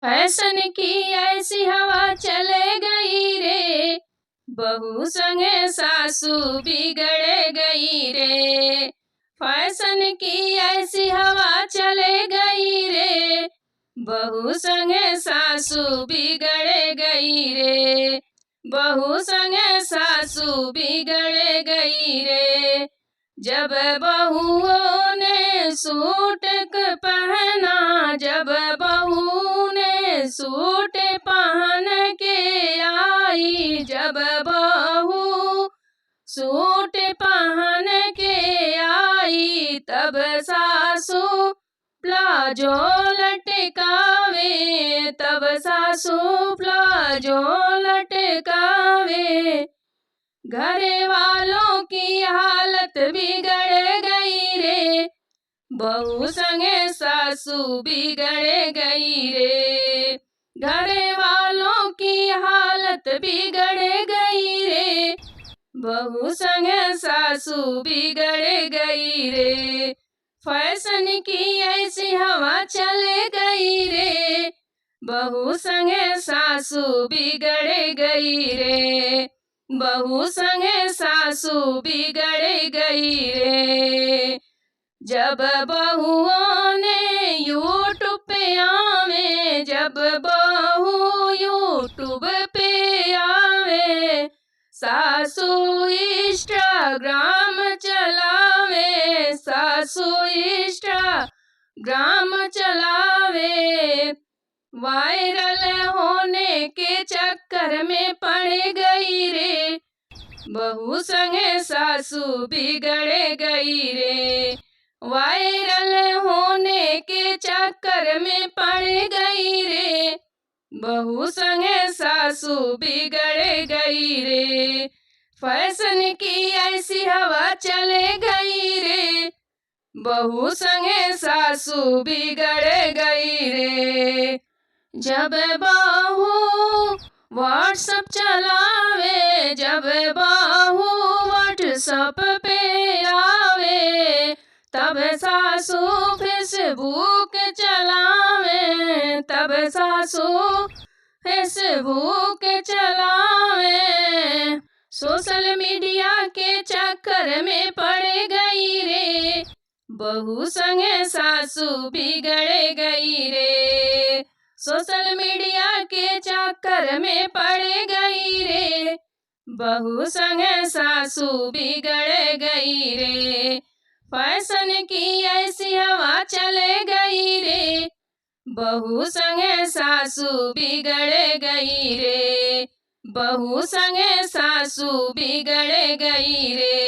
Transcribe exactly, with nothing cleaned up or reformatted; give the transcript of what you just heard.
फैशन की ऐसी हवा चले गई रे, बहू संगे सासू बिगड़ गई रे। फैशन की ऐसी हवा चले गई रे, बहू संगे सासू बिगड़ गई रे। बहू संगे सासू बिगड़ गई रे। जब बहुओं ने सूट क पहना, जब बहू ने सूट पहन के आई, जब बहू सूट पहन के आई, तब सासू प्लाजो लटकावे, तब सासू प्लाजो लटकावे। घरे वालों की हालत बिगड़ गई रे, बहू संगे सासू बिगड़ गई रे। घरे वालों की हालत बिगड़ गई रे, बहू संगे सासू बिगड़ गई रे। फैशन की ऐसी हवा चले गई रे, बहू संगे सासू बिगड़ गई रे। बहू संगे सासू बिगड़ गई रे। जब बहुओं ने YouTube पे आवे, जब बहू YouTube पे आवे, सासू Instagram चलावे, सासू Instagram चलावे। वायरल होने के चक्कर में पड़ गई रे, बहू संगे सासू बिगड़ गई रे। वायरल होने के चक्कर में पड़ गई रे, बहू संगे सासू बिगड़ गई रे। फैशन की ऐसी हवा चले गई रे, बहू संगे सासू बिगड़ गई रे। जब बहू WhatsApp चलावे, जब बहू WhatsApp पे आवे, तब सासू Facebook चलावे, तब सासू Facebook चलावे। सोशल मीडिया के चक्कर में पड़ गई रे, बहू संगे सासू बिगड़ गई रे। सोशल मीडिया के चक्कर में पड़ गई रे, बहू संगे सासू बिगड़ गई रे। फैशन की ऐसी हवा चले गई रे, बहू संगे सासू बिगड़ गई रे। बहू संगे सासू बिगड़ गई रे।